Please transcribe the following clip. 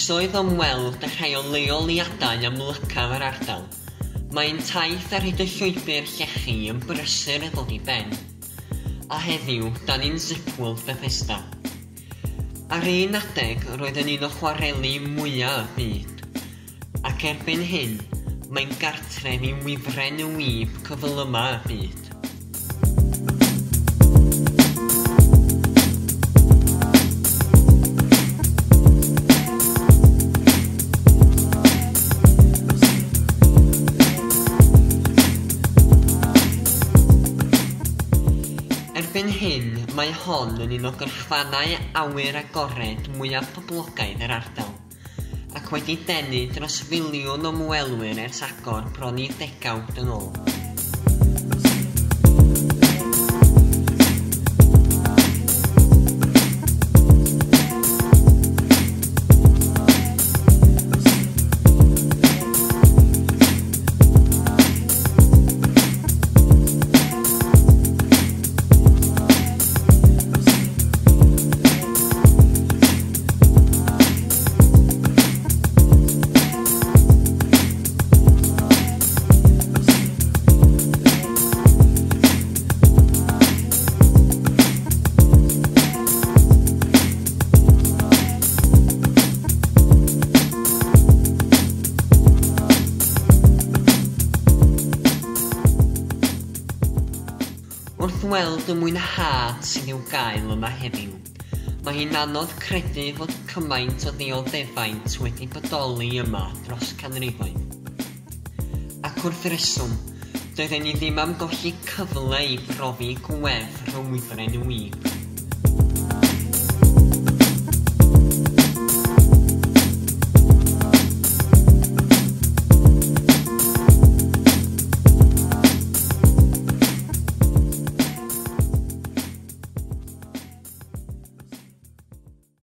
misoedd o ymweld â rhai o leoliadau amlycaf yr ardal, mae'n taith ar hyd y llwybr llechi yn brysur yn ddod i ben. A heddiw, da ni'n Zip World Bethesda. Ar un adeg, roedd yn un o chwareli mwyaf y byd. Ac erbyn hyn, mae'n gartref i wifren y wib cyflyma y byd. Erbyn hyn, mae hon yn un o gyrchfannau awyr agored mwyaf poblogaidd yr ardal, ac wedi denu dros 1,000,000 o ymwelwyr ers agor bron i ddegawd yn ôl. Wrth weld y mwynhad sydd i'w gael yma heddiw, mae hi'n anodd credu fod cymaint o ddioddefaint wedi bodoli yma dros canrifoedd. Ac wrth reswm, doedden ni ddim am golli cyfle i brofi gwefr y wifren wib.